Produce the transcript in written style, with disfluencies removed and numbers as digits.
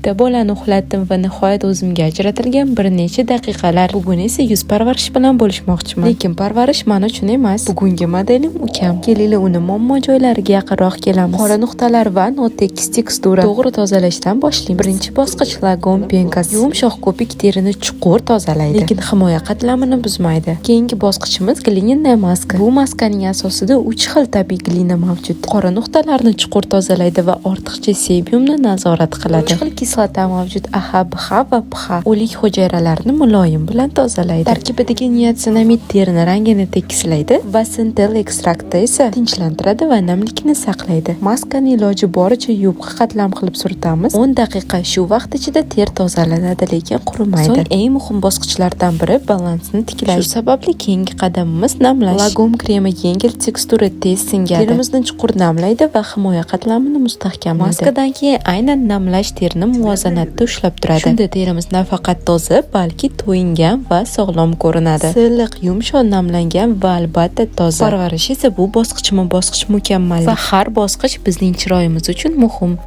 Bitta bolani uxlatdim va nihoyat o'zimga ajratilgan bir necha daqiqalar. Bugun esa yuz parvarishi bilan bo'lishmoqchiman. Lekin parvarish men uchun emas. Bugungi modelim ukam. Kelinglar, uni muammo joylariga yaqinroq kelamiz. Qora nuqtalar va notekis tekstura. To'g'ri tozalashdan boshlaymiz. Birinchi bosqich Lagom пенка si. Yumshoq ko'pik terini chuqur tozalaydi, lekin himoya qatlamini buzmaydi. Keyingi bosqichimiz глиняная маска. Bu maskaning asosida 3 xil tabiiy глина mavjud. Qora nuqtalarni chuqur tozalaydi va ortiqcha sebyumni nazorat qiladi. 3 xil kislota mavjud: AHA, BHA va PHA. O'lik hujayralarni muloyim bilan tozalaydi. Tarkibidagi niatsinamid terini rangini tekislaydi va centella ekstrakti esa tinchlantiradi va namlikni saqlaydi. Maskani iloji boricha yupqa qatlam qilib surtamiz. 10 daqiqa. Shu vaqt ichida ter tozalanadi, lekin qurimaydi. So'ng eng muhim bosqichlardan biri balansni tiklash. Shu sababli keyingi qadamimiz namlash. Lagom kremi yengil tekstura, tez singadi. Terimizni chuqur namlaydi va himoya qatlamini mustahkamlaydi. Maskadan keyin aynan namlash terini muvozanatda ushlab turadi. Shunda terimiz nafaqat toza, balki to'yingan va sog'lom ko'rinadi. Silliq, yumshoq, namlangan va albatta toza. Parvarish esa bu bosqichma-bosqich mukammallik va har bosqich bizning chiroyimiz uchun muhim.